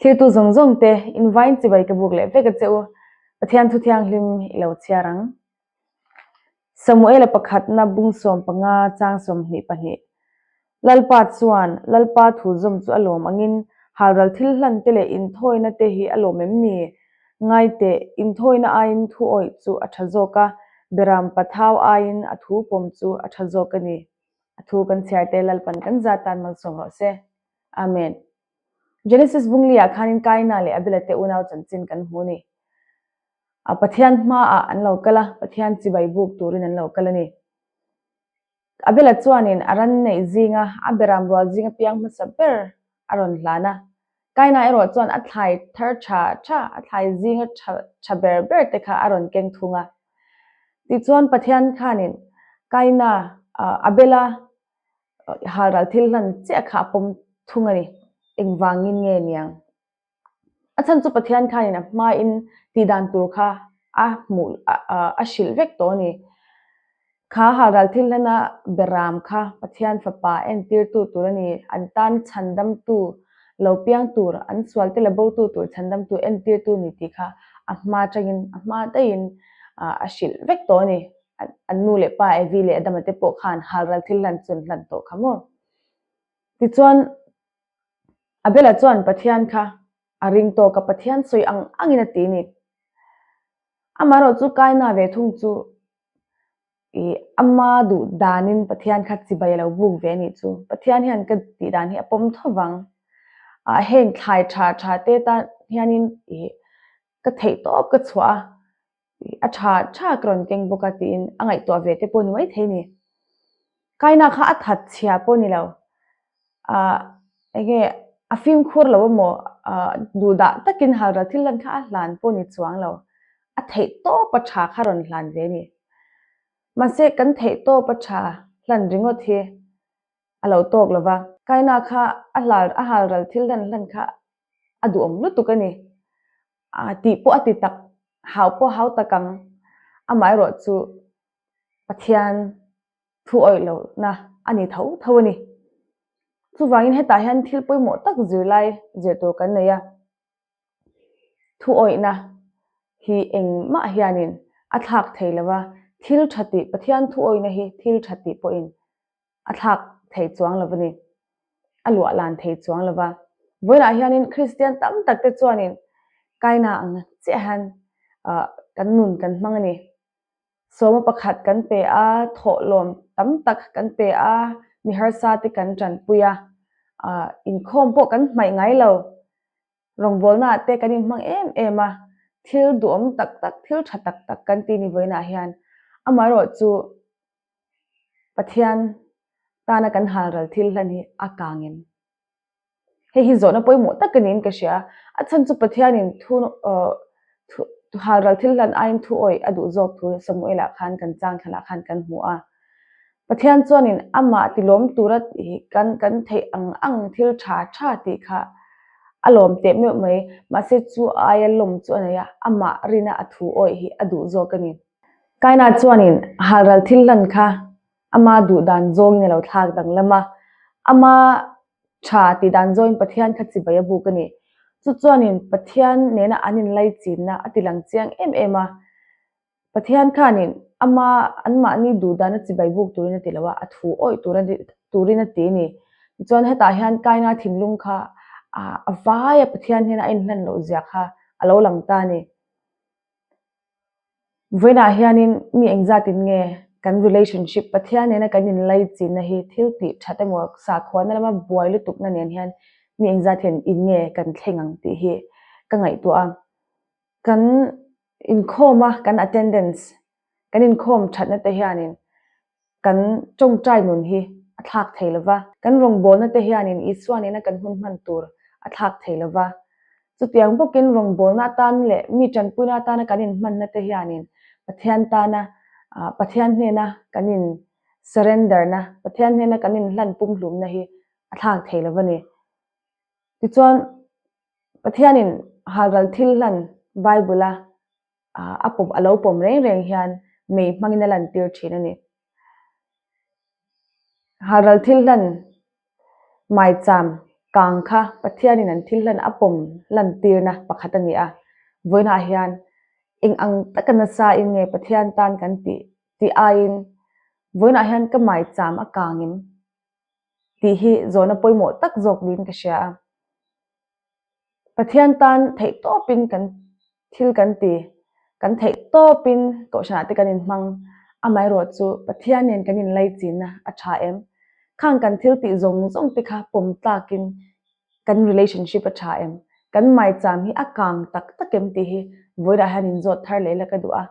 Thlirtu zawng zawng te, in vain chibai ka buk leh vek a che u, Pathian thu thianghlim i lo chhiar ang. Samuela pakhatna bung 15 chang 22 Lalpa chuan Lalpa thu zawm chu a lawm angin halral thil hlan te leh inthawina te hi a lawm em ni? Ngai teh, inthawina aiin thu awih chu a tha zawk a, beram pathau aiin a thu pawm chu a tha zawk a ni. A thu kan chhiar te Lalpan kan za tan malsawm rawh se. Amen. Genesis bungli-ah khanin Kaina leh Abela te unau chanchin kan hmu a ni. A Pathian hmaah an lo kal a, Pathian chibai buk turin an lo kal a ni. Abela chuanin a ran neih zinga a beram rual zinga piang hmasa ber a rawn hlan a. Kaina erawh chuan a thlai thar tha tha, a thlai zinga tha tha ber ber te kha a rawn keng thung a. Tichuan Pathian khanin Kaina, Abela halral thil hlan chiah kha a pawm thung a ni. Engvangin nge niang? A chhan chu Pathian khanin a hmain tihdan tur kha a hmuh a hrilh vek tawh a ni. Kha halral thil hlana beram kha Pathian fapa entirtu tur a ni. An tan chhandamtu lo piang tur, an sualte la botu tur chhandamtu entirtu ni tih kha a hma atangin a hma daihin a hrilh vek tawh a ni. An nu leh pa Evi leh Adama te pawh khan halral thil hlan chu an hlan tawh kha maw? Tichuan. Abela chuan Pathian kha a ring tawk a, Pathian sawi ang angin a ti a ni. Amaherawh chu Kaina ve thung chu ih ama duh danin Pathian kha chibai a lo buk ve a nih chu. Pathian hian ka tih dan hi a pawm tho vang. Ah heng thlai tha tha te tan hianin ih ka theih tawp ka chhuah a, a tha tha ka rawn keng bawk a tiin a ngaihtuah ve te pawh ni maithei a ni. Kaina kha a that chhia pawh ni lo, ah enge a fimkhur lo emaw ah duhdah takin halral thil lan kha a hlan pawh ni chuang lo, a theih tawp a tha kha rawn hlan ve a ni. Mahse kan theih tawp a tha hlan ringawt hi a lo tawk lo va. Kaina kha a hlan a halral thil hlan hlan kha a duhawm lutuk a ni. A tih pawh a ti tak, hau pawh hau tak ang. Amaherawh chu Pathian thu awih lohna a ni tho tho a ni. Chuvangin hetah hian thil pawimawh tak zirlai zir tur kan nei a. Thu awihna hi engmah hianin a thlak thei lo va, thil tha tih, Pathian thu awihna hi thil tha tih pawhin a thlak thei chuang lo a ni. A luah lan thei chuang lo va. Vawiinah hianin Kristian tam tak te chuanin Kaina ang chiah hian kan nun kan hmang a ni. Sawma pakhat kan pe a, thawhlawm tam tak kan pe a, mi harsa te kan tanpui a, inkhawm pawh kan hmaih ngai lo. Rawngbawlnaah te kan inhmang em em a, thil duhawm tak tak, thil tha tak tak kan ti ni vawiinah hian. Amaherawhchu Pathian tana kan halral thil hlan hi a kang em? Hei hi zawhna pawimawh tak a niin ka hria. A chhan chu Pathianin thu thu halral thil hlan aiin thu awih a duh zawk thu Samuel-ah khan kan chang thlanah khan kan hmu a. Pathian chuanin amah tilawm tura kan kan theih ang ang thil tha tha tih kha a lawm teh meuh mai. Mahse chu aia lawm chu a nei a, amah rina a thu awih hi a duh zawk a ni. Kaina chuanin halral thil hlan kha ama duh dan zawngin a lo thlak danglam a, ama tha tih dan zawngin Pathian kha chibai a buk a ni. Chu chuanin Pathian nena an inlaichinna a tilang chiang em em a, Pathian khanin ama anmahni duh dana chibai buk turin a ti lo a, a thu awih tur a turin a ti a ni. Tichuan hetah hian Kaina thinlung kha a vaia Pathian hnena a inhlan loh zia kha a lo lang ta a ni. Vawiinah hianin mi engzatin nge kan relationship Pathian nena kan inlaichinna hi thil tih that emaw sakhuana lama buai lutukna nen hian mi engzat hian in nge kan thleng ang tih hi ka ngaihtuah a. Kan inkhawm a, kan attendance, kan inkhawm thatna te hianin kan tawngtai nun hi a thlak thei lo va, kan rawngbawlna te hianin Isua nena kan hun hman tur a thlak thei lo va. Chutiang bawkin rawngbawlna atan leh mi tanpuina atana kan inhmanna te hianin Pathian tana, Pathian hnena kan in surrender na, Pathian hnena kan inhlan pumhlumna hi a thlak thei lo va ni. Tichuan, Pathianin halral thil hlan Bible-a a pawm a lo pawm reng reng hian mei hmangin a lantir thin a ni. Halral thil hlan maicham Kang kha Pathianin an thil hlan a pawm lantirna pakhat a ni a. Vawiinah hian eng ang taka nasa in nge Pathian tan kan tih tih aiin vawiinah hian ka maicham a kang em tih hi zawhna pawimawh tak zawk niin ka hria a. Pathian tan theih tawpin kan thil kan ti, kan theih tawpin kohhranah te kan inhmang, amaherawhchu Pathian nen kan inlaichinna a tha em? Khang kan thil tih zawng zawng te kha pawm tlakin kan relationship a tha em? Kan maicham hi a kang tak tak em tih hi vawiinah hian inzawt thar leh la ka duh a.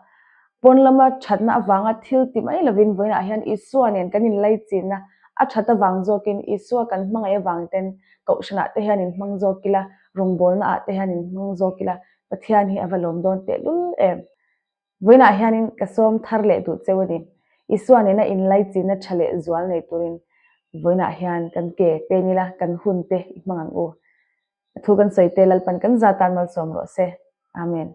Pawn lama thatna avanga thil ti mai lovin vawiinah hian Isua nen kan inlaichinna a that avang zawkin Isua kan hmangaih avang ten Kohhranah te hian inhmang zawk ila, rawngbawlnaah te hian inhmang zawk ila, Pathian hi a va lawm dawn tehlul em? Vawiinah hianin ka sawm thar leh duh cheu a ni. Isua nena inlaichinna tha leh zual nei turin vawiinah hian kan ke pen ila, kan hun te i hmang ang u. A thu kan sawi te Lalpan kan za tan malsawm rawh se. Amen.